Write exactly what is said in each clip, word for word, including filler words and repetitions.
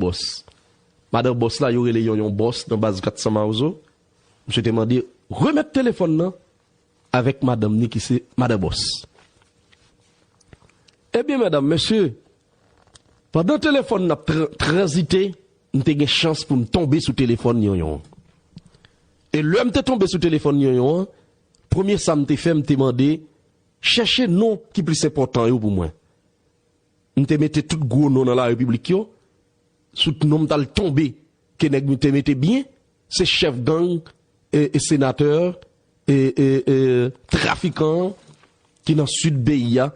Bòs. Madan Bòs la, yo rele Yonyon Bòs nan baz kat san Mawozo. Misye te mande remèt telefòn nan avèk madanm ni ki se Madan Bòs. Ebyen, medam, mesye, pandan telefòn nan ap tra- tranzite, m te gen chans pou m tonbe sou telefòn Yonyon. E lè m te tonbe sou telefòn Yonyon an, premye sa m te fè, m te mande, chèche non ki plis enpòtan yo pou mwen. M te mete tout gwo non nan la repiblik yo, sou non m t al tonbe, ke nèg m te mete byen, se chèf gang, e, e senatè, e, e, e trafikan ki nan sid peyi a,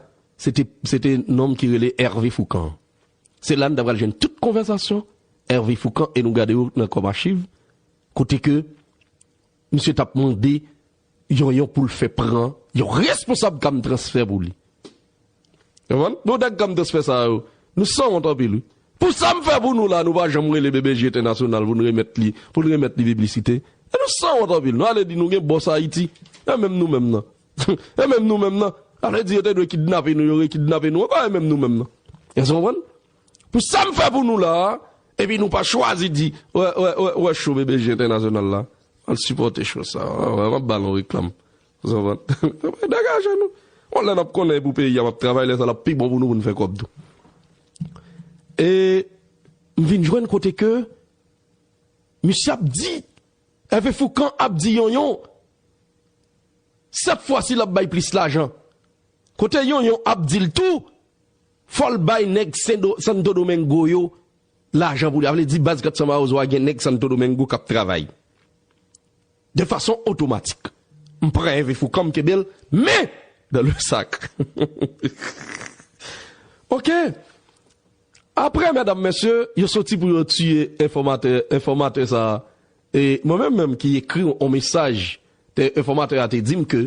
se te, se te nonm ki rele Hervé Foucan. Se la n ta pral jwenn tout konvèsasyon Hervé Foucan e nou gade yo nan kòm achiv, kote ke misye t ap mande Yonyon pou l fè pran yon responsab kam transfè pou li. Konprann? Bon, nèg kam transfè sa yo, nou sanwont anpil, wi. Pou sa m fè pou nou la, nou pa janm rele B B J Entènasyonal pou n remèt li, pou n remèt li piblisite. E nou sanwont anpil. Nou ale di nou gen bòs Ayiti. E menm nou menm nan. E menm nou menm nan. Ale di yo te dwe kidnape nou, yo rekidnape nou ankò, e menm nou menm nan. Èske w konprann? Pou sa m fè pou nou la, epi nou pa chwazi di, wè, wè, wè, wè cho B B J Entènasyonal la. Al sipòte cho sa. Wè, wè, m ap ba l yon reklam. Ou konprann? Degaje nou. Bon, lè n ap konnen pou peyi a, m ap travay, lè sa l ap pi bon pou nou, pou n fè kòb tou. E m vin jwenn kote ke misye ap di, Hervé Foucan ap di Yonyon, sèt fwa si l ap bay plis lajan. Kote Yonyon ap di l tou, fò l bay nèg Sen Do- Santo Domingo yo lajan pou li. Sa vle di baz kat san Mawozo a gen nèg Santo Domingo k ap travay. De fason otomatik. M pran Hervé Foucan, m kenbe l, men dans le sac. Ok. Apre, medam, mesye, yo soti pou yo tiye enfòmatè, enfòmatè sa a. E mwen menm menm ki ekri yon mesaj, te enfòmatè a te di m ke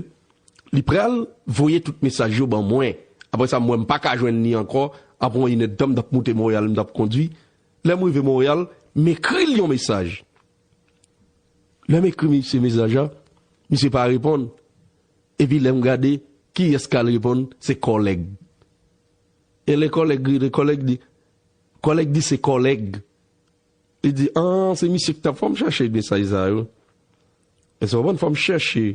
li pral voye tout mesaj yo ban mwen. Apre sa, m wè m pa ka jwenn li ankò. Apre yon inèdtan, m t ap moute Monreyal, m t ap kondwi. Lè m rive Monreyal, m ekri l yon mesaj. Lè m ekri misye mesaj la, misye pa reponn. Epi lè m gade, kiyès k al reponn? Se kòlèg. E lè kòlèg rele, kòlèg di, kòlèg di se kòlèg. Li di, an, se misye ki t ap fè m chèche mesaj sa yo. Èske w konprann? Fò m chèche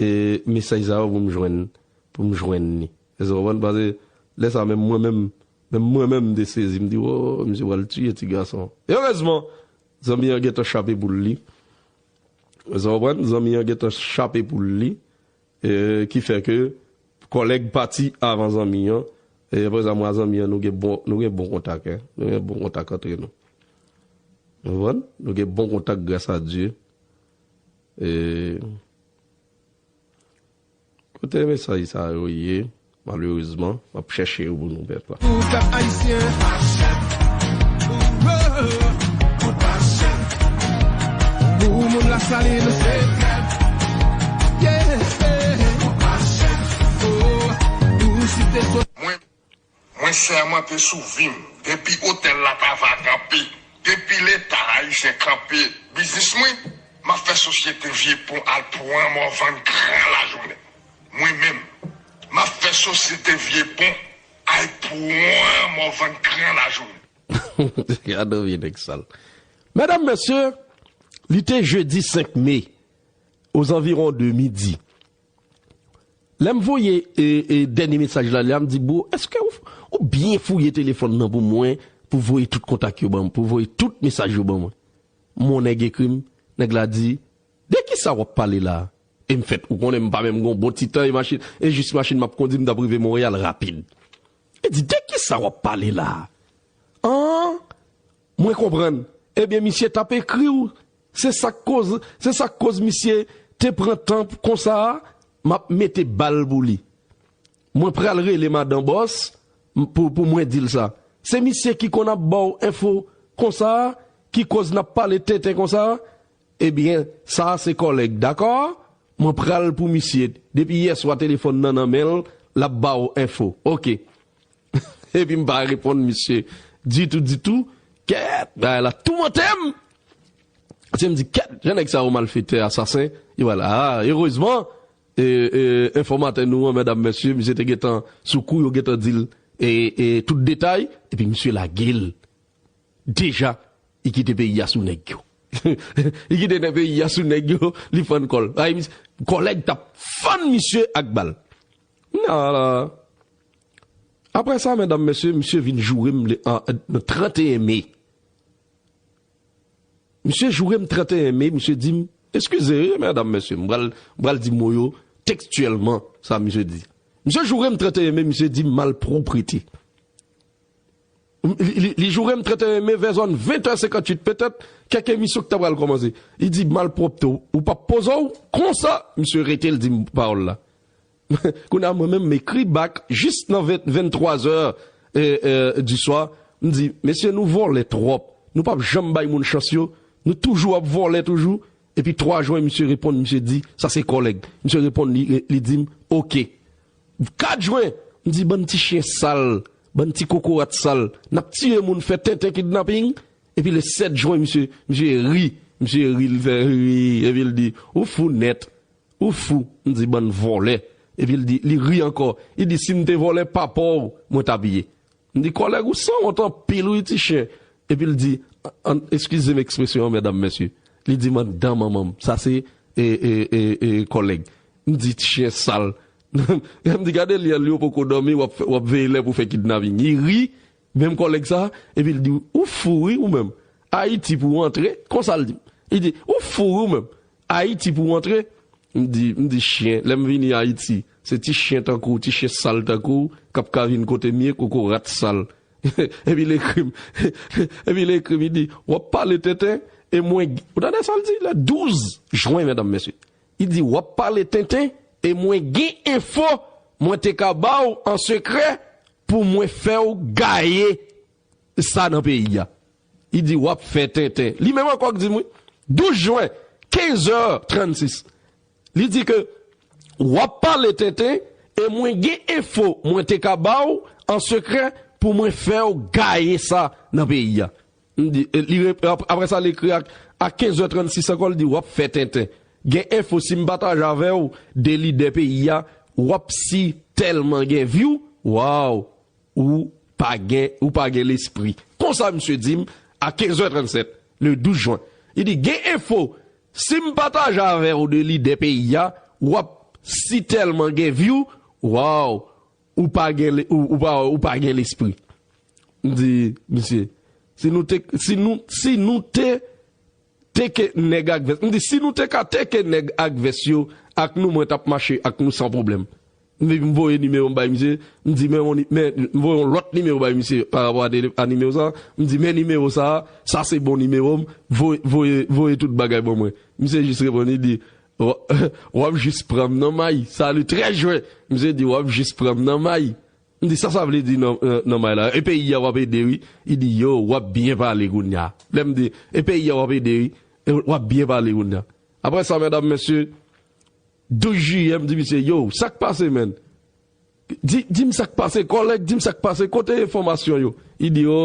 e mesaj sa yo pou m jwenn, pou m jwenn li. Èske w konprann? Paske lè sa menm mwen menm, menm mwen menm m te sezi, m di, o, misye pral tiye ti gason. E erezman, zanmi an gentan chape pou l li. Èske w konprann? Zanmi an gentan chape pou l li. E, ki fè ke kòlèg pati avan zanmi an. E apre sa, mwen ak zanmi an, nou gen bon, nou gen bon kontak, en. Nou gen bon kontak antre nou. Ou konprann? Nou gen bon kontak gras a Dye. E, kote mesaj sa yo ye, malerezman, m ap chèche yo pou nou, pèp la. Pou pèp ayisyen. Pou moun Lasalin, se pèp. Yeah. Oh, pou site so- Mwen, mwen sèmante sou vi m, depi otèl la pa va kanpe, depi Leta ayisyen kanpe biznis mwen, m ap fè sosyete Vye Pon al pran mòvann gran lajounen. Mwen menm, m ap fè sosyete Vye Pon al pran mòvann gran lajounen. Gade yon vye nèg sal. Medam, mesye, li te jedi senk me, ozanviwon de midi. Lè m voye e, e, dènye mesaj la, la m di, bro, èske ou, ou byen fouye telefòn nan pou mwen, pou voye tout kontak yo ban mwen, pou voye tout mesaj yo ban mwen? Mon nèg ekri m, nèg la di, de kisa w ap pale la? E m fèt, ou konnen m pa menm gon bon ti tan, e machin, e jis machin m ap kondi, m t ap rive Monreyal rapid. E di, de kisa w ap pale la? An, mwen konprann. Ebyen, misye t ap ekri w. Se sa k koz, se sa k koz misye te pran tan konsa a. M ap mete bal pou li. Mwen pral rele madan bòs m- pou, pou mwen di l sa. Se misye ki konn ap ba w enfo konsa a, ki koz n ap pale tenten konsa a. Ebyen, sa a se kòlèg, dakò? Mwen pral pou misye. Depi yèswa telefòn nan nan men l, l ap ba w enfo. Oke. Epi m pa reponn misye ditou, ditou. Kèt, bagay la toumante m. Se m di, kèt, jan nèg sa yo malfetè, asasen, yo pral, a, erezman, e, e, enfòmatè nou an, medam, mesye, misye te gentan sou kou, yo gentan di l, e, e, tout detay, epi misye lage l. deja, li kite peyi a sou nèg yo. Li kite nan peyi a sou nèg yo, li fann kò l. Ay, mis- kòlèg t ap fann misye ak bal. Nan, la. Apre sa, medam, mesye, misye vin joure m le, an, nan trannteyen me. Misye joure m trannteyen me, misye di m, eskize, wi, medam, mesye, m pral, m pral di mo yo tekstyèlman, sa misye di. Misye joure m trannteyen me, misye di m malpwòpte. M- Li, li, li joure m trannteyen me, vè zòn ventè senkantuit, petèt, kèk emisyon ki ta pral kòmanse. Li di, malpwòpte, ou p ap poze w konsa, misye rete, l di m pawòl la. Kounye a, mwen menm, m ekri bak jis nan ven, venntwa zè, e, e, di swa. M di, mesye, nou vòlè twòp. Nou p ap janm bay moun chans yo. Nou toujou ap vòlè toujou. Epi twa jen, misye reponn, misye di, sa se kòlèg. Misye reponn, li, li di m, oke. Kat jen, m di, bann ti chen sal, bann ti kokorat sal. N ap tiye moun, fè tenten kidnaping. Epi le sèt jen, misye, misye ri. Misye ri, l fè ri. Epi l di, ou fou nèt. Ou fou, m di bann vòlè. Epi l di, li ri ankò. Li di, si m te vòlè papa w, mwen t ap ye. M di, kòlèg ou sanwont anpil wi, ti chen. Epi l di, an, eskize m ekspresyon an, medam, mesye. Li di m anndan manman m. Sa se, e, e, e, e, kòlèg. M di, ti chen sal. M di, gade li an, li yo poko dòmi, w ap fè- w ap veye lè pou fè kidnaping. Li ri, menm kòlèg sa, epi l di, ou fou wi ou menm. Ayiti pou w antre, konsa l di m. Li di, ou fou wi ou menm. Ayiti pou w antre. M di, m di chen, lè m vini Ayiti, se ti chen tankou w, ti chen sal tankou w, k ap ka vin kote m ye, kokorat sal. Epi l ekri m, epi l ekri m, li di, w ap pale tenten, e mwen, ou tande sa l di la, douz jen, medam, mesye. Li di, w ap pale tenten, e mwen gen enfo, mwen te ka ba w an sekrè, pou mwen fè w gaye sa nan peyi a. Li di, w ap fè tenten. Li menm ankò k di m wi. Douz jen, kenz è trannsis. Li di ke w ap pale tenten e mwen gen enfo mwen te ka ba w an sekrè pou mwen fè w gaye sa nan peyi a. M di, e, li rep- ap- apre sa, li ekri ak, a kenz è trannsis ankò, li di, w ap fè tenten. Gen enfo, si m pataje avè w de lidè peyi a, w ap si tèlman gen vyou. Waw! Ou pa gen, ou pa gen lespri. Konsa misye di m a kenz è trannsèt, le douz jen. Li di, gen enfo, si m pataje avè w de lidè peyi a, w ap si tèlman gen vyou, waw, ou pa gen, le- ou, ou pa, ou pa gen lespri. M di, misye, si nou te, si nou, si nou te teke nèg ak vès. M di, si nou te ka teke nèg ak vès yo ak nou, mwen t ap mache ak nou san pwoblèm. M di, m voye nimewo m bay misye, m di, men yon ni- men, m voye yon lòt nimewo bay misye pa rapò a tele- a nimewo sa. M di, men nimewo sa, sa se bon nimewo m, voye, voye, voye tout bagay ban mwen. Misye jis reponn, li di, w- w ap jis pran m nan may. Sali trè jwe. Misye di, w ap jis pran m nan may. M di, sa sa vle di nan, nan, nan may la? E peyi a w ap ede wi. Li di, yo, w ap byen pale kounye a. Lè m di, e peyi a w ap ede wi. E w ap byen pale kounye a. Apre sa, medam, mesye, douz jiyè, m di misye, yo, sa k pase, menn? Di, di m sa k pase, kòlèg, di m sa k pase, kote enfòmasyon yo? Li di, o,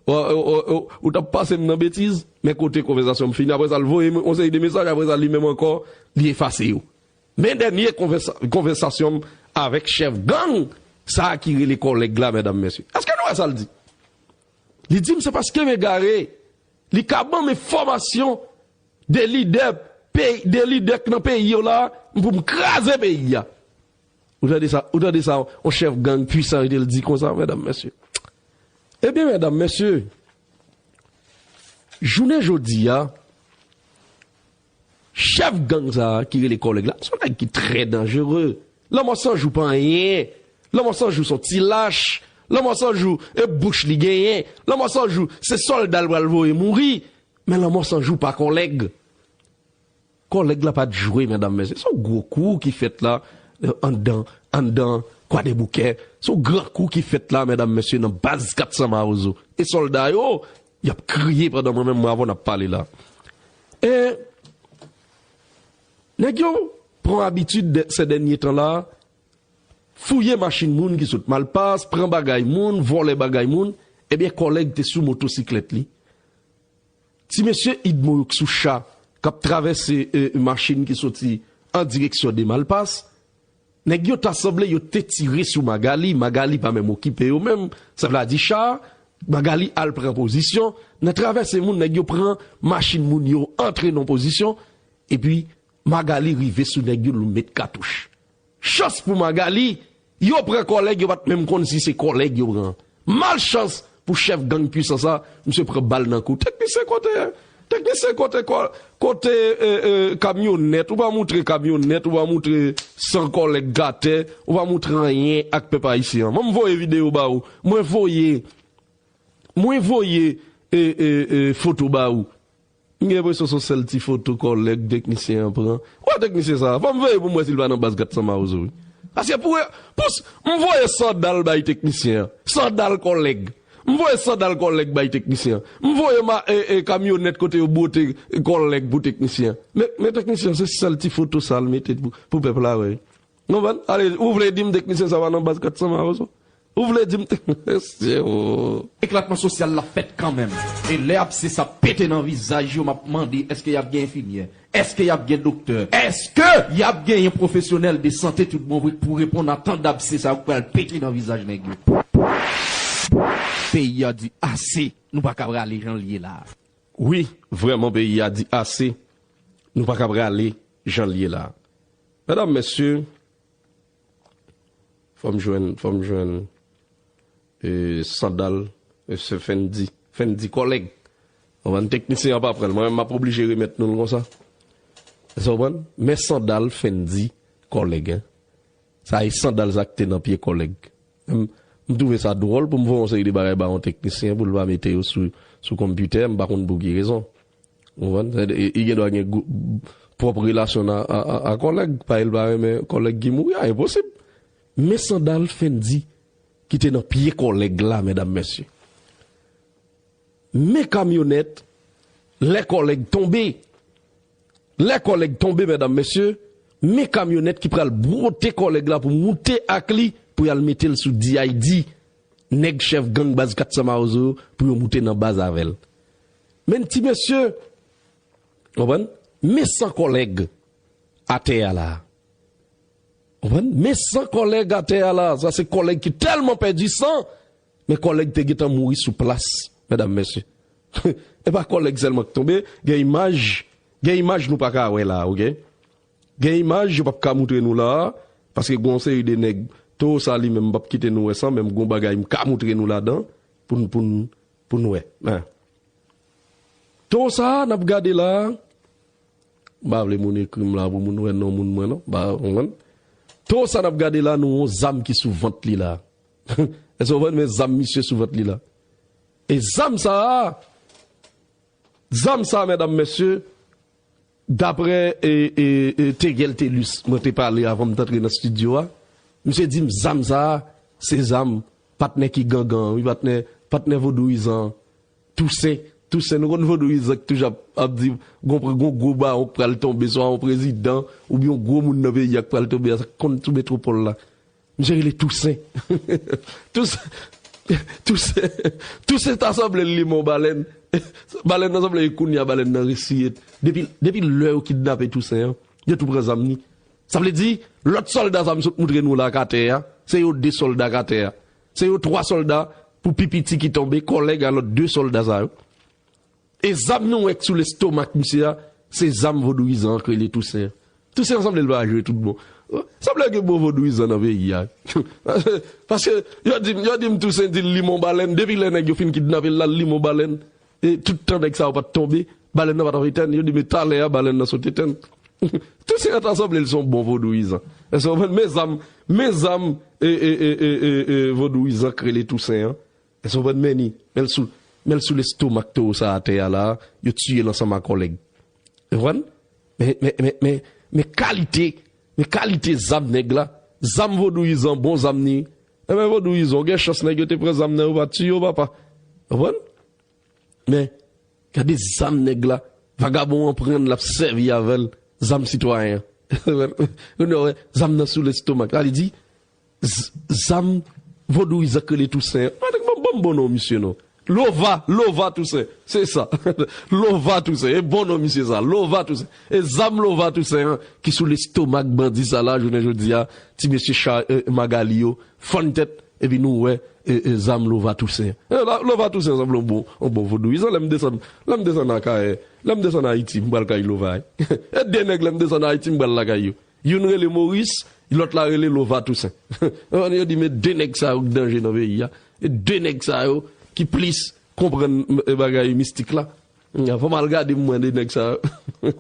o, o, o, o, ou t ap pase m nan betiz, men kote konvèsasyon m fini. Apre sa, l voye m yon seri de mesaj, apre sa, li menm ankò, li efase yo. Men dènye konvèsa- konvèsasyon m avèk chèf gang sa a ki rele kòlèg la, medam, mesye. Èske nou wè sa l di? Li di m se paske m egare. Li ka ban m enfòmasyon de lidè peyi, de lidè k nan peyi yo la, pou m kraze peyi a. Ou tande sa, ou tande sa, yon chèf gang pwisan rete l di konsa, medam, mesye. Ebyen, medam, mesye, jounen jodi a, chèf gang sa a ki rele kòlèg la, se yon nèg ki trè danjere. Lanmò San Jou pa anyen. Lanmò San Jou se yon ti lach. Lanmò San Jou, e bouch li genyen. Lanmò San Jou, se sòlda l pral voye mouri. Men Lanmò San Jou pa kòlèg. Kòlèg la pa t jwe, medam, mesye. Se yon gwo kou ki fèt la, e, anndan, anndan Kwadèboukè. Se yon gran kou ki fèt la, medam, mesye, nan baz kat san Mawozo. E sòlda yo, y ap kriye pandan mwen menm, mwen avè w n ap pale la. E nèg yo pran abitid de- se dènye tan la, fouye machin moun ki sot Malpas, pran bagay moun, vòlè bagay moun. Ebyen, kòlèg te sou motosiklèt li. Ti mesye Idmo yo k sou cha, k ap travèse, e, machin ki soti an direksyon de Malpas. Nèg yo ta sanble yo te tire sou Magali, Magali pa menm okipe yo menm, sa vle di cha a, Magali al pran pozisyon, nan travèse moun, nèg yo pran machin moun yo, antre nan pozisyon, epi Magali rive sou nèg yo, l met katouch. Chans pou Magali, yo pran kòlèg, yo pa t menm konn si se kòlèg yo pran. Malchans pou chèf gang pwisan sa, misye pran bal nan kou. Teknisyen kote, teknisyen kote, kote e, e, kamyonèt, ou pa moutre kamyonèt, ou pa moutre san kòlèg atè, ou pa moutre anyen ak pèp ayisyen an. Mwen voye videyo ba ou, mwen voye, mwen voye e, e, e, foto ba ou. M gen enpresyon se yon sèl ti foto kòlèg teknisyen an pran. Wè teknisyen sa a, fò m veye pou m wè si l pa nan baz Gatsan Mawozo, wi. Paske pou, pou s- m voye sandal bay teknisyen an. Sandal kòlèg. M voye sandal kòlèg bay teknisyen an. M voye ma, e, e, kamyonèt kote yo bwote kòlèg pou teknisyen an. Men, men teknisyen an, se sèl ti foto sa l mete pou, pou pèp la wè. Ou konprann? Ale, ou vle di m teknisyen sa pa nan baz Gatsan Mawozo? Ou vle di m te. Mesye, o. Eklatman sosyal la fèt kanmenm. E lè abse sa pete nan vizaj yo, m ap mande, èske y ap gen enfimyè? Èske y ap gen doktè? Èske y ap genyen pwofesyonèl de sante tout bon vre pou reponn a tan dabse sa yo k pral pete nan vizaj nèg yo? Peyi a di ase, nou pa ka prale jan l ye la. Wi, vrèman, peyi a di ase, nou pa ka prale jan l ye la. Medam, mesye, fò m jwenn, fò m jwenn e, sandal, e, se Fendi. Fendi kòlèg. Konprann? Teknisyen an pa pran l. Mwen menm, m ap oblije remèt nou l konsa. Èske w konprann? Men sandal Fendi kòlèg, en. Sa e sandal sa k te nan pye kòlèg. M, m twouve sa dwòl pou m voye yon seri de bagay ba yon teknisyen pou l pa mete yo sou, sou konpitè, m pa konn pou ki rezon. Ou konprann? Sa vle di, e, e gen dwa gen gwo- pwòp relasyon a, a, a, a kòlèg, pa e l pa renmen kòlèg ki mouri a, enposib. Men sandal Fendi ki te nan pye kòlèg la, medam, mesye. Men kamyonèt, lè kòlèg tonbe, lè kòlèg tonbe, medam, mesye, men kamyonèt ki pral bwote kòlèg la pou moute ak li, pou y al mete l sou D I D, nèg chèf gang baz Gatsan Mawozo yo, pou yo moute nan baz avè l. Men ti mesye, konprann? Men san kòlèg atè a la. Konprann? Men san kòlèg atè a la. Sa se kòlèg ki tèlman pèdi san, men kòlèg te gentan mouri sou plas, medam, mesye. E pa kòlèg sèlman k tonbe, gen imaj, gen imaj nou pa ka wè la, oke? Gen imaj yo p ap ka moutre nou la, paske gen yon seri de nèg, towo sa li menm m p ap kite nou wè san, men m gen yon bagay m ka moutre nou ladan, pou n, pou n, pou n wè. Towo sa a n ap gade la, m pa vle moun ekri m la pou moun wè non moun mwen non, m pa konprann. Towo sa n ap gade la, nou wè yon zam ki sou vant li la. Èske w konprann? Men zam misye sou vant li la. E zam sa a, zam sa a, medam, mesye, daprè e, e, e, Tegel Telus, mwen te pale avan m t antre nan estidyo a, misye di m zam sa a, se zam patnè ki gangan an, wi, patnè, patnè vodouyizan an. Tousen, Tousen, nou konn vodouyizan k toujou ap, ap di, gon, gon gwo bawon k pral tonbe, swa yon prezidan, oubyen yon gwo moun nan peyi a k pral tonbe, sa k konn sou metwopòl la. Misye rele Tousen. Tousen, Tousen, Tousen ta sanble l limen yon balèn. Balèn nan sanble e kounye a balèn nan resi. Depi, depi lè yo kidnape Tousen an, yo tou pran zam ni. Sa vle di, lòt sòlda sa m sot moutre nou la k atè a, se yo de sòlda k atè a. Se yo twa sòlda pou pi piti ki tonbe, kòlèg a lòt de sòlda sa yo. E zam nou wè k sou lestomak misye a, se zam vodouyizan an k rele Tousen an. Tousen an sanble l pa jwe tout bon. Sanble gen bon vodouyizan nan peyi a. Paske yo di m, yo di m Tousen di l limen yon balèn, depi lè nèg yo fin kidnape l la, l limen yon balèn. E tout tan nèg sa yo pa t tonbe, balèn nan pa t ap etèn, yo di men talè a balèn nan sot etèn. Tousen an ta sanble l se yon bon vodouyizan. Èske w konprann? Men zam, men zam e, e, e, e, e, e vodouyizan k rele Tousen an. Èske w konprann? Men ni, men l sou, men l sou lestomak towo sa atè a la, yo tiye l ansanm ak kòlèg. Ou konprann? Men, men, men, men, men kalite, men kalite zam nèg la. Zam vodouyizan, bon zam ni. Enben vodouyizan, w gen chans nèg yo te pran zam nan yo pa tiye w, papa. Ou konprann? Men, gade zam nèg la. Vagabon an pran l, l ap sèvi avè l. Zam sitwayen an. Ou wè, zam nan sou lestomak la, li di, z- zam vodouyizan k rele Tousen an. Mwen, ban m bon non misye non. Lova, Lova Tousen, se sa. Lova Tousen, e bon non misye sa, Lova Tousen. E zam Lova Tousen an ki sou lestomak bandi sa la, jounen jodi a, ti mesye cha, e, Magali yo, fann tèt, epi nou wè, e, e, zam Lova Tousen. E, la- Lova Tousen sanble yon bon, yon bon vodouyizan. Lè m desann, lè m desann Akayè, lè m desann Ayiti, m pral kay Lova. E de nèg lè m desann Ayiti, m pral lakay yo. Youn rele Moris, lòt la rele Lova Tousen. Yo di, men de nèg sa yo k danje nan peyi a. E de nèg sa yo ki plis konprann, e, bagay mistik la. Fò m al gade pou m wè de nèg sa yo.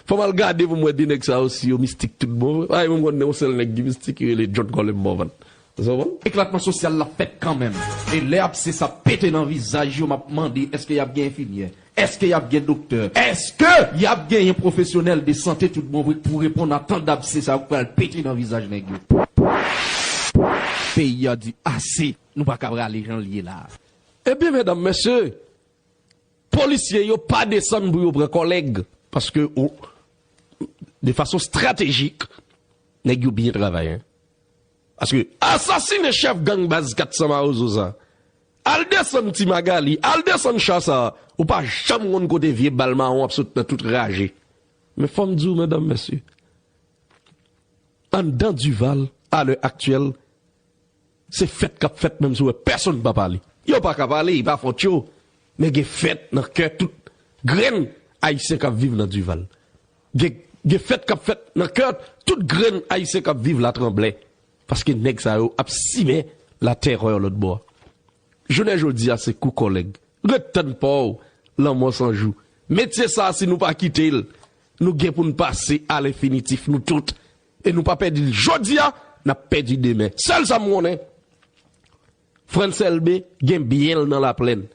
Fò m al gade pou m wè de nèg sa yo si yo mistik tout bon vre. Ay, mwen m konn yon sèl nèg ki mistik, ki rele John Colem Morvan. Sa w konprann? Eklatman sosyal la fèt kanmenm. E lè abse sa pete nan vizaj yo, m ap mande, èske y ap gen enfimyè? Èske y ap gen doktè? Èske y ap genyen pwofesyonèl de sante tout bon vre pou reponn a tan dabse sa yo k pral pete nan vizaj nèg yo? Peyi a di ase, nou pa ka prale jan l ye la. Ebyen, medam, mesye, polisye yo pa desann pou yo pran kòlèg, paske, o, de fason estratejik, nèg yo byen travay, en. Paske asasinen chèf gang baz kat san Mawozo sa, al desann Ti Magali, al desann cha sa, ou pa janm konn kote vye bal mawon ap sot nan tout raje. Men fò m di w, medam, mesye, anndan Duval, a lè aktyèl, se fèt k ap fèt menm si w wè pèsonn pa pale. Yo pa ka pale, e pa fòt yo. Men gen fèt nan kè tout grenn Ayisyen k ap viv nan Duval. Gen, gen fèt k ap fèt nan kè tout grenn Ayisyen k ap viv Latranblè. Paske nèg sa yo ap simen latèrè lòt bò a. Jounen jodi a, se kou kòlèg. Ret tann pa w, lanmò san jou. Metye sa a, si nou pa kite l, nou gen pou n pase alenfinitif, nou tout. E nou pa pèdi l jodi a, n ap pèdi demen. Sèl sa m konnen, Frantz Elbé gen byen l nan Laplèn.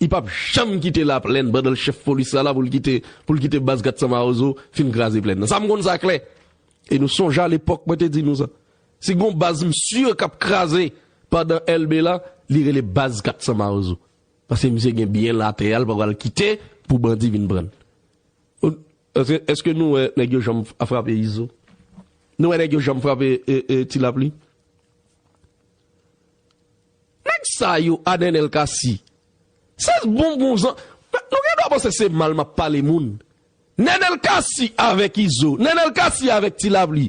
Li p ap janm kite Laplèn pandan l chèf polis la, la pou l kite, pou l kite baz kat san Mawozo fin kraze plèn nan. Sa m konn sa klè. E nou sonje alepòk mwen te di nou sa. Si gon baz m si k ap kraze pandan Elbé la, li rele baz kat san Mawozo. Paske misye gen byen l atè a, l pa pral kite pou bandi vin pran l. Èske, èske nou wè nèg yo janm f- frape Izo? Nou wè nèg yo janm frape, e, e, Ti Lapli? Nèg sa yo a Nenel Cassy, se bon bon zan. Nou gen dwa panse se mal m ap pale moun. Nenel Cassy avèk Izo, Nenel Cassy avèk Ti Lapli,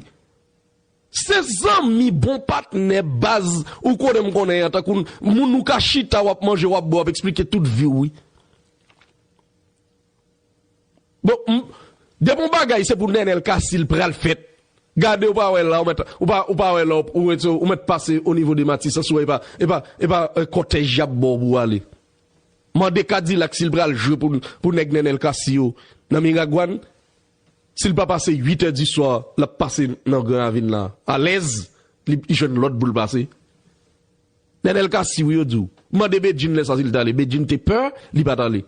se zanmi, bon patnè, baz, ou konnen m konnen an, tankou moun ou ka chita, w ap manje, w ap bwè, w ap eksplike tout vi w, wi. Bon, m- depi yon bagay se pou Nenel Cassy l pral fèt. Gade, ou pa wè la, ou mèt, ou pa, ou pa wè la, ou, ou, ou mèt pase o nivo de Matisas, ou wè, e pa, e pa, e pa, e, kòtèj y ap ba w pou w ale. Mande Kadilak si l pral jwe pou, pou nèg Nenel Cassy yo nan Miragwàn. Si l pa pase uit è di swa, l ap pase nan Gran Ravin la. Alèz, li, li jwenn lòd pou l pase. Nenel Cassy, wi, yo di w. Mande Bedjine lè sa si l t ale. Bedjine te pè, li pa t ale.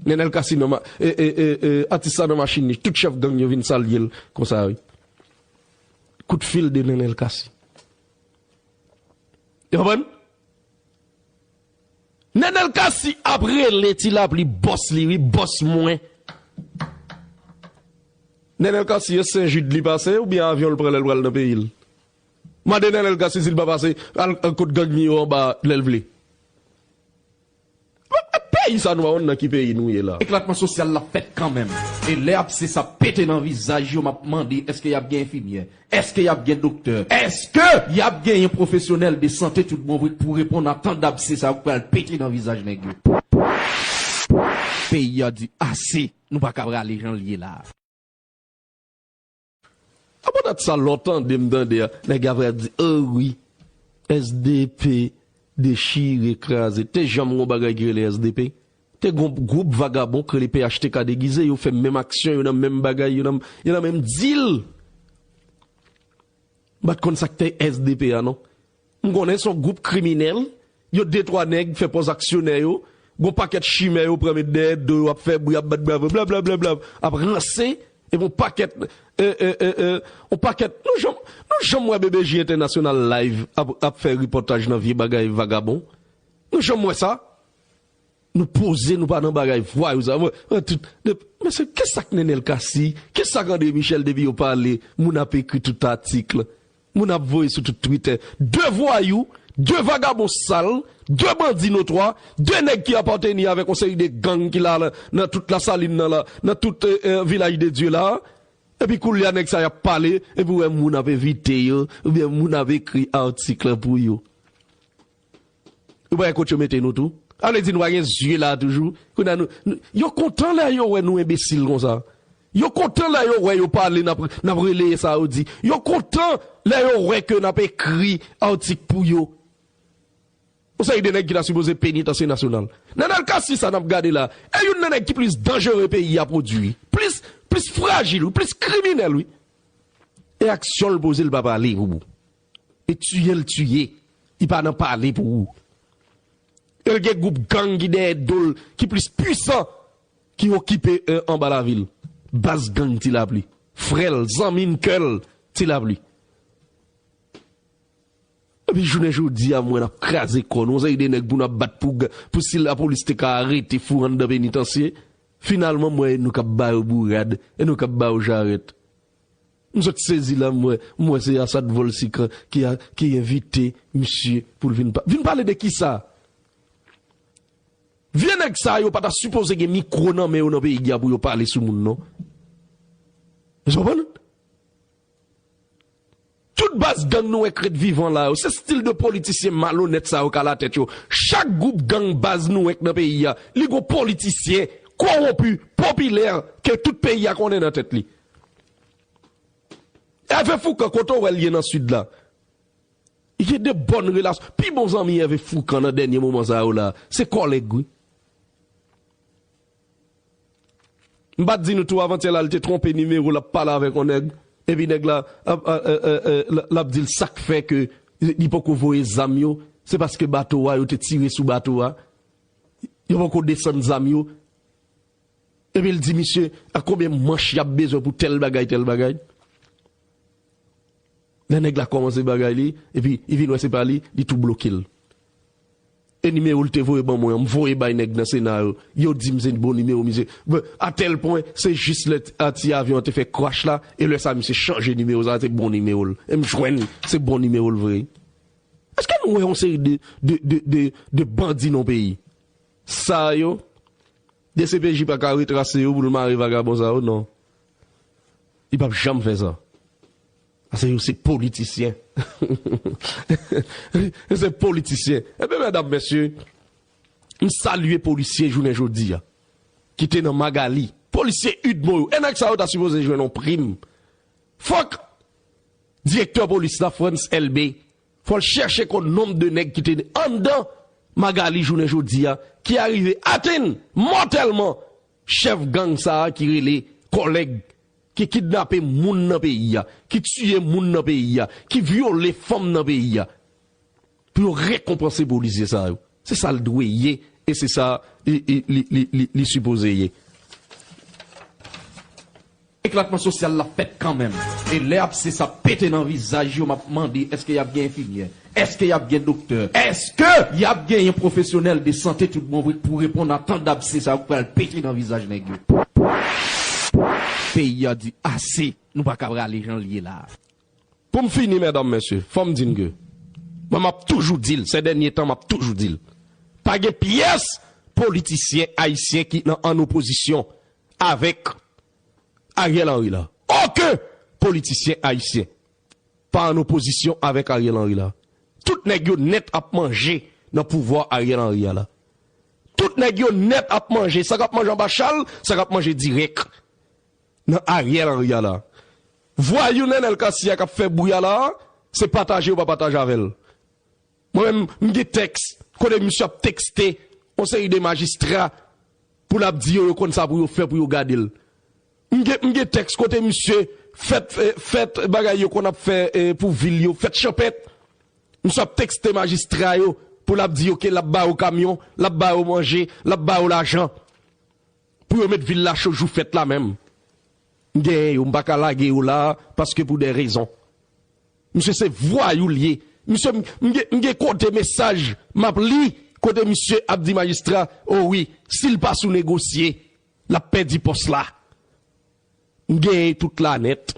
Nenel Cassy nan ma- e, e, e, e, atis sa nan machin li. Tout chèf gang yo vin salye l konsa, wi. Kout fil de Nenel Cassy. Ou konprann? Nenel Cassy ap rele Ti Lapli bòs li, wi, bòs mwen. Nenel Cassy, e Sen Jid li pase oubyen avyon l pran lè l pral nan peyi l? Mande Nenel Cassy si l pa pase al, al kot gang li yo anba lè l vle. Peyi sa nou pa konn nan ki peyi nou ye la. Eklatman sosyal la fèt kanmenm. E lè abse sa pete nan vizaj yo, m ap mande, èske y ap gen enfimyè? Èske y ap gen doktè? Èske y ap genyen pwofesyonèl de sante tout bon vre pou reponn a tan dabse sa yo k pral pete nan vizaj nèg yo? Peyi a di ase, nou pa ka prale jan l ye la. A, poutèt sa, lè w tande m tande a, nèg ap di, o wi, S D P dechire, kraze. Te janm gon bagay ki rele S D P? Te gon gwoup vagabon k rele P H T K degize, yo fè menm aksyon, yo nan menm bagay, yo nan, yo nan menm dil. M pa t konn sa k te S D P a, non. M konnen se yon gwoup kriminèl, yo de twa nèg fè pòz aksyonè yo, gon pakèt chimè yo pran met dèyè do yo, ap fè bri, ap bat bravo, blablabla, ap ranse, epi yon pakèt, e, e, e, e, yon pakèt, nou janm, nou janm wè B B J Entènasyonal live ap, ap fè repòtaj nan vye bagay vagabon? Nou janm wè sa? Nou poze, nou pa nan bagay vwayou sa. Mwen, mwen tout, de, men se, kisa k Nenel Cassy? Kisa k André Michel depi yo pale, moun ap ekri tout atik, moun ap voye sou tout Twitter. De vwayou, de vagabon sal, de bandi notwa, de nèg ki apateni avèk yon seri de gang ki la nan, nan tout Lasalin nan la, nan tout, e, e, Vilaj de Dye la. Epi koulye a nèg sa y ap pale, epi w wè moun ap envite yo, oubyen moun ap ekri atik la pou yo. Ou pa wè kot yo mete nou tou? Sa vle di nou pa gen zye la toujou? Kounye a nou, nou, yo kontan lè yo wè nou enbesil konsa. Yo kontan lè yo wè yo pale, n ap, n ap releye sa yo di. Yo kontan lè yo wè ke n ap ekri atik pou yo. Yon seri de nèg ki ta sipoze penitansye nasyonal. Nenel Cassy sa n ap gade la, e youn nan nèg ki plis danjere peyi a pwodui. Plis, plis frajil, wi, plis kriminèl, wi. E aksyon l poze, l pa pale pou ou. E tiye l tiye, li pa nan pale pou ou. E l gen gwoup gang ki dèyè do l, ki plis pwisan, ki okipe, eh, anba lavil. Baz gang Ti Lapli. Frè l, zanmi n, kè l, Ti Lapli. Epi jounen jodi a, m wè n ap kraze kò nou. Yon seri de nèg pou n ap bat pou, pou si lapolis te ka arete fou anndan penitansye. Finalman, m wè nou k ap ba yo bourad, e nou k ap ba yo jarèt. M sot sezi la, m wè, m wè se Assad Volsican ki a, ki envite misye pou l vin pa, vin pale de kisa? Vye nèg sa yo pa ta sipoze gen mikwo nan men yo nan peyi a pou yo pale sou moun, non. Ou konprann? Tout baz gang nou wè k ret vivan la yo, se stil de politisyen malonèt sa yo k alatèt yo. Chak gwoup gang baz nou wè k nan peyi a, li gon politisyen kowonpi, popilè, ke tout peyi a konnen nan tèt li. Ève Foukan, kote w wè l ye nan Sid la? Li gen de bòn relasyon. Pi bon zanmi Ève Foukan nan dènye moman sa yo la, se kòlèg, wi. M pa t di nou tou avantyè la, l te twonpe nimewo, l ap pale avèk yon nèg. Epi nèg la, ap, a, e, e, e, l, l ap di l sa k fè ke li poko voye zam yo, se paske bato a, yo te tire sou bato a. Yo poko desann zam yo. Epi l di misye, a konbyen manch y ap bezwen pou tèl bagay, tèl bagay. Lè nèg la kòmanse bagay li, epi li vin wè se pa li, li tou bloke l. E nimewo l te voye ban mwen an, m voye bay nèg nan Sena yo. Yo di m se bon nimewo, misye. Bon, a tèl pwen, se jis lè ti, a, ti avyon an te fè crash la, e lè sa misye chanje nimewo sa, se bon nimewo l. E m jwenn, se bon nimewo l vre. Èske nou wè yon seri de, de, de, de, de bandi nan peyi? Sa yo, D C P J pa ka retrase yo pou l mare vagabon sa yo, non. Li p ap janm fè sa. Paske yo se politisyen. Yo se politisyen. Ebyen, medam, mesye, m salye polisye jounen jodi a, ki te nan Magali. Polisye UDMO yo. E nèg sa yo ta sipoze jwenn yon prim. Fòk direktè polis la, Frantz Elbé, fò l chèche konn nonb de nèg ki te anndan Magali jounen jodi a, ki arive atenn mòtèlman chèf gang sa a ki rele Kòlèg, ki kidnape moun nan peyi a, ki tiye moun nan peyi a, ki vyole fanm nan peyi a. Pou yo rekonpanse polisye sa yo. Se sa l dwe ye, e se sa li, li, li, li, li, li sipoze ye. Eklatman sosyal la fèt kanmenm. E lè abse sa pete nan vizaj yo, m ap mande, èske y ap gen enfimyè? Èske y ap gen doktè? Èske y ap genyen pwofesyonèl de sante tout bon vre pou reponn a tan dabse sa yo k pral pete nan vizaj nèg yo? Peyi a di ase, nou pa ka prale jan l ye la a. Pou m fini, medam, mesye, fò m di n ke, mwen, m ap toujou di l, sè dènye tan, m ap toujou di l, pa gen pyès politisyen ayisyen ki nan, an opozisyon avèk Ariel Henry la. Okenn politisyen ayisyen pa an opozisyon avèk Ariel Henry la. Tout nèg yo nèt ap manje nan pouvwa Ariel Henry a la. Tout nèg yo nèt ap manje. Sa k ap manje anba chal, sa k ap manje dirèk nan Ariel Henry a la. Vwayou Nenel Cassy a k ap fè bri a la, se pataje yo pa pataje avè l. Mwen menm, m gen tèks kote misye ap tekste yon seri de majistra pou l ap di yo, yo konn sa pou yo fè pou yo gade l. M gen, m gen tèks kote misye fèt, eh, fèt bagay yo konn ap fè, eh, pou vil yo, fèt chanpèt. Misye ap tekste majistra yo pou l ap di yo ke l ap ba yo kamyon, l ap ba yo manje, l ap ba yo lajan pou yo met vil la cho jou fèt la menm. M genyen yo, m pa ka lage yo la a, paske pou de rezon. Misye se vwayou l ye. Misye, m, m gen, m gen kote mesaj m ap li, kote misye ap di majistra, o wi, si l pa sou negosye, l ap pèdi pòs la. M genyen tout la nèt.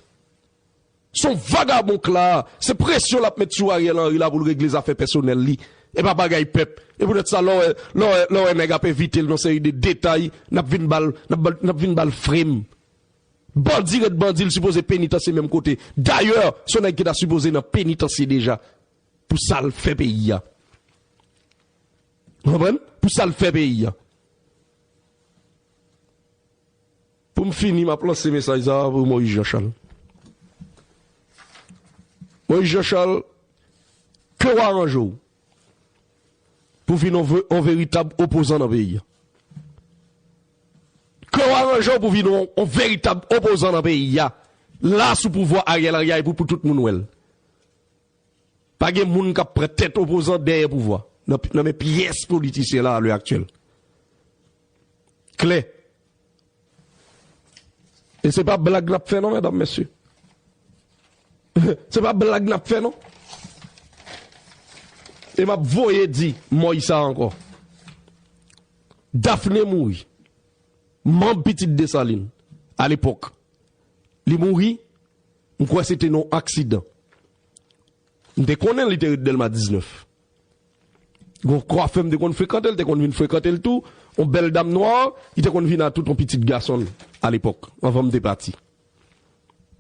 Se yon vagabon kla, se presyon l ap met sou Ariel Henry la pou l regle zafè pèsonèl li. E pa bagay pèp. E poutèt sa, lè w wè, lè w wè, lè w wè nèg ap envite l nan seri de detay, n ap vin ba l, n ap ba l, n ap vin ba l frem. Bandi ret bandi, l sipoze penitansye menm kote. Dayè, se yon nèg ki ta sipoze nan penitansye deja pou sa l fè peyi a. Ou konprann? Pou sa l fè peyi a. Pou m fini, m ap lanse mesaj sa a pou Moïse Jean Charles. Moïse Jean Charles, ke w aranje w pou vin yon ve-, yon veritab opozan nan peyi a. Ke w aranje w pou vin yon, yon veritab opozan nan peyi a. La sou pouvwa Ariel Henry a, epi pou tout moun wè l. Pa gen moun k ap pran tèt opozan dèyè pouvwa nan, nan men pyès politisyen la, a lè aktyèl. Klè. E se pa blag n ap fè non, medam, mesye. Se pa blag n ap fè non. E m ap voye di Moïse sa ankò. Daphné mouri. Manm Pitit Desalin, alepòk. Li mouri, m kwè se te nan yon aksidan. M te konnen li te ret Dèlma diznèf. Gon kwafè m te konn frekante l, te konn vin frekante l tou. Yon bèl dam nwa, li te konn vin a tout yon pitit gason l alepòk, anvan m te pati.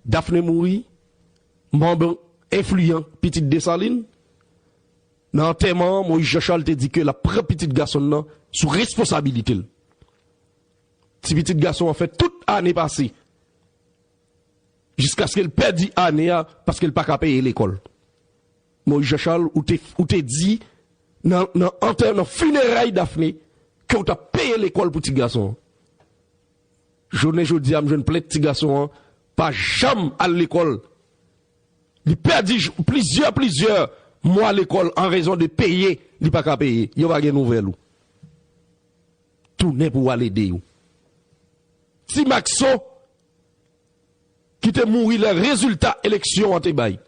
Daphné mouri, manm enfliyan Pitit Desalin. Nan antèman an, Moïse Jean Charles te di ke l ap pran pitit gason l nan sou responsabilite l. Ti pitit gason an fè tout ane pase. Jiskaske l pèdi ane a paske l pa ka peye lekòl. Moïse Jean Charles, ou te, ou te di nan, nan antè-, nan fineray Daphné ke w t ap peye lekòl pou ti gason an. Jounen jodi a, m jwenn plent ti gason an pa janm al lekòl. Li pèdi j-, plizyè, plizyè mwa lekòl an rezon de peye li pa ka peye. Yo pa gen nouvèl ou. Tounen pou w al ede yo. Ti Maxo, ki te mouri lè rezilta eleksyon an te bay.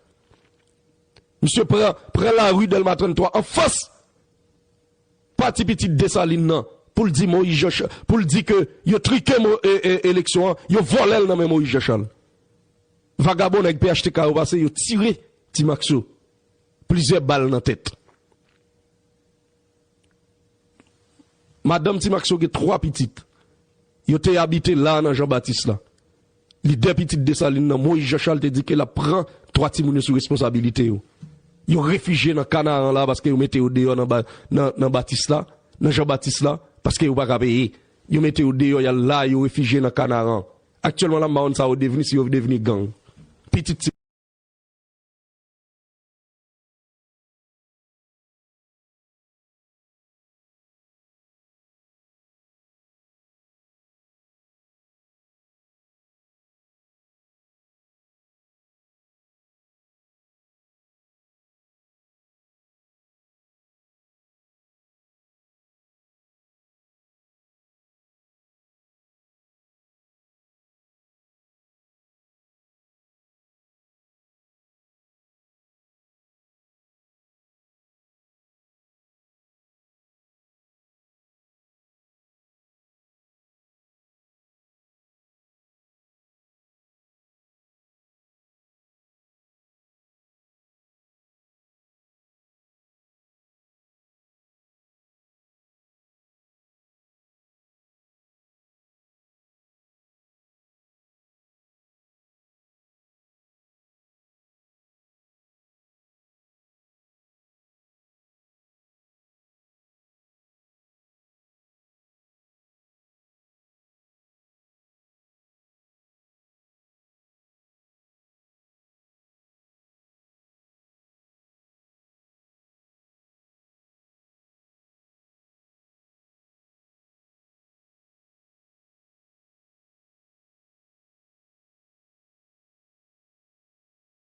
Misye pran, pran lari Dèlma tranntwa anfas pati Pitit Desalin nan pou l di Moïse Jean Cha-, pou l di ke yo trike mo-, e, e, eleksyon an, yo vòlè l nan men Moïse Jean Charles. Vagabon nèg P H T K yo pase, yo tire Ti Maxo plizyè bal nan tèt. Madanm Ti Maxo gen twa pitit. Yo te abite la nan Jan Batis la. Lidè Pitit Desalin nan, Moïse Jean Charles, te di ke l ap pran twa timoun yo sou responsabilite yo. Yo refijye nan Kanaran la paske yo mete yo deyò nan ba-, nan, nan Batis la, nan Jan Batis la, paske yo pa ka peye. Yo mete yo deyò, y al la, yo refijye nan Kanaran. Aktyèlman la, m pa konn sa yo devni, si yo devni gang. Pitit Ti